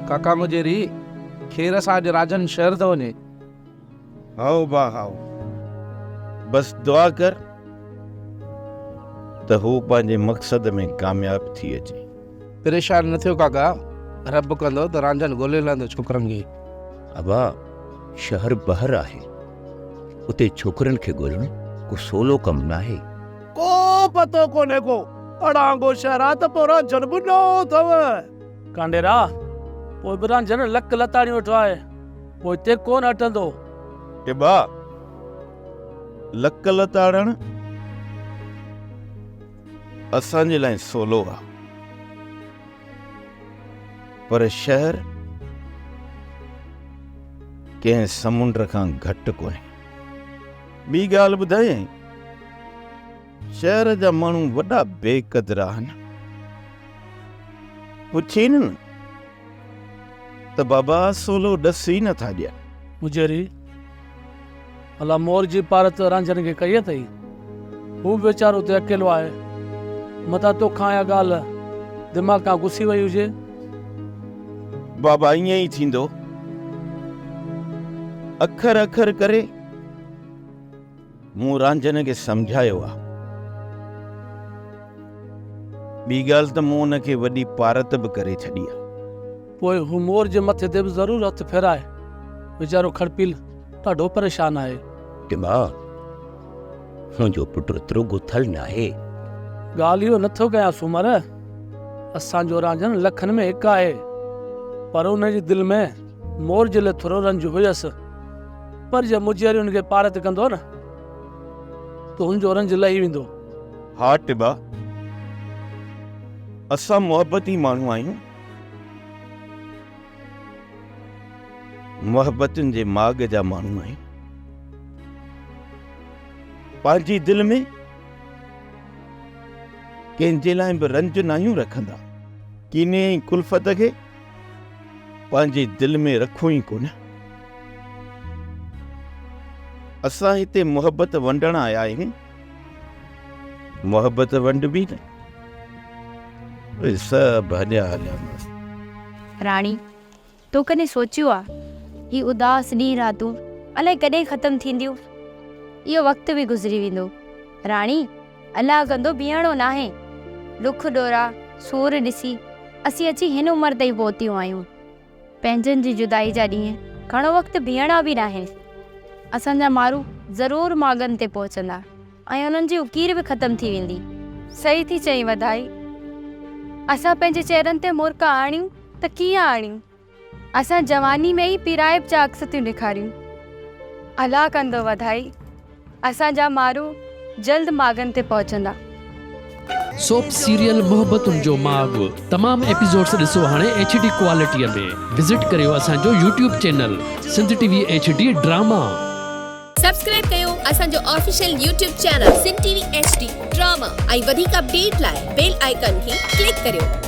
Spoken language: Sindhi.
ڪاڪا مجيري، خير سان اڄ راجن شهر ٿو وڃي. هائو با هائو. بس دعا ڪر ته هو پنهنجي مقصد ۾ ڪامياب ٿي اچي. پريشان نه ٿيو ڪاڪا، رب ڪندو ته رانجهن ڳولي لهندو ڇوڪرن کي. ابا شهر بحر آهي، اتي ڇوڪرن کي ڳولڻ ڪو سولو ڪم ناهي. ڪو پتو ڪونهي ڪو اڙانگو شهر آ ته پوء رانجهن به نئون اٿو. ڪانڊيرا، پوء به رانجهن لڪ لتاڙيون ويٺو آهي، پوئتي ڪونه هٽندو. ٽٻا، لڪ لتاڙڻ اسان جي لاء سولو آ، پر شهر ڪنهن سمنڊ کان گهٽ ڪونهي. ٻي ڳالهه ٻڌايائين، شهر جا ماڻهو وڏا بي قدر آهن. پڇين نه ته بابا سولو ڏس ئي نٿا ڏين. مجيري، ڀلا مور جي پارت رانجهن کي ڪئي اٿئي؟ هو به ويچارو اتي اڪيلو آهي. متان توکان اها ڳالهه دماغ کان گسي وئي هجي. بابا ائين ئي ٿيندو. اکر اکر ڪري مون رانجهن کي سمجهايو آ. ٻي ڳالهه ته مون ان کي وڏي پارت به ڪري ڇڏي آ. پوء هو مور جي مٿي تي به ضرور هٿ ڦيرائي. ويچارو کڙپيل ڏاڍو پريشان آهي. ٽما، منهنجو پٽ ايترو گٿل ناهي. ڳالهه اهو نٿو ڪيان سومر، اسان جو رانجهن لکن ۾ هڪ آهي. پر ان جي دل ۾ مور جي لاء ٿورو رنج هيس. پر جي مجيري ان کي پارت ڪندو نه ته هن جو رنج لهي ويندو. ها ٽٻا، اسان محبتي ماڻهو آهيون. محبتن جي ماڳ جا ماڻهو آهيون. پنهنجي دل ۾ ڪنهن جي لاء به رنج ناهيون رکندا. ڪيني ۽ ڪلفت کي پنهنجي دل ۾ رکون ئي ڪونه. اسان هتي محبت ونڊڻ آيا آهيون. محبت ونڊبي نه اهي سڀ هليا هليا ويندا. راڻي، تو ڪڏهن سوچيو آ، هي اداس ڏينهن راتون الائي ڪڏهن ختم ٿينديون؟ اهو وقت به گذري ويندو. راڻي، الله ڪندو بيهڻو ناهي. ڏک ڏورا، سور ڏسي اسين اچي هن عمر تائين پهتيون آهيون. پنهنجن جي جدائي جا ڏينهن گهڻو وقت بيهڻا به ناهن. اسان جا مارو ضرور ماڳن تي پهچندا ۽ انهن جي اڪير به ختم ٿي ويندي. صحيح ٿي چئين وڌائي. اسان پنهنجي چهرن تي مرڪ آڻيون ته ڪيئن آڻيون؟ اسان جواني ۾ ئي پيرائپ جا عڪس ٿيون ڏيکاريون. الله ڪندو وڌائي. اسان جا مارو جلد ماڳن تي پهچندا. سوپ سيريل محبتن جو ماڳ تمام ايپيسوڊس ڏسو هاڻي ايڇ ڊي ڪوالٽي ۾ وزٽ ڪريو اسان جو YouTube channel Sindh T V H D drama. Subscribe ڪيو اسان جو official YouTube channel Sindh T V H D drama ۽ وڌيڪ اپڊيٽ لاء بيل آئيڪان کي ڪلڪ ڪريو.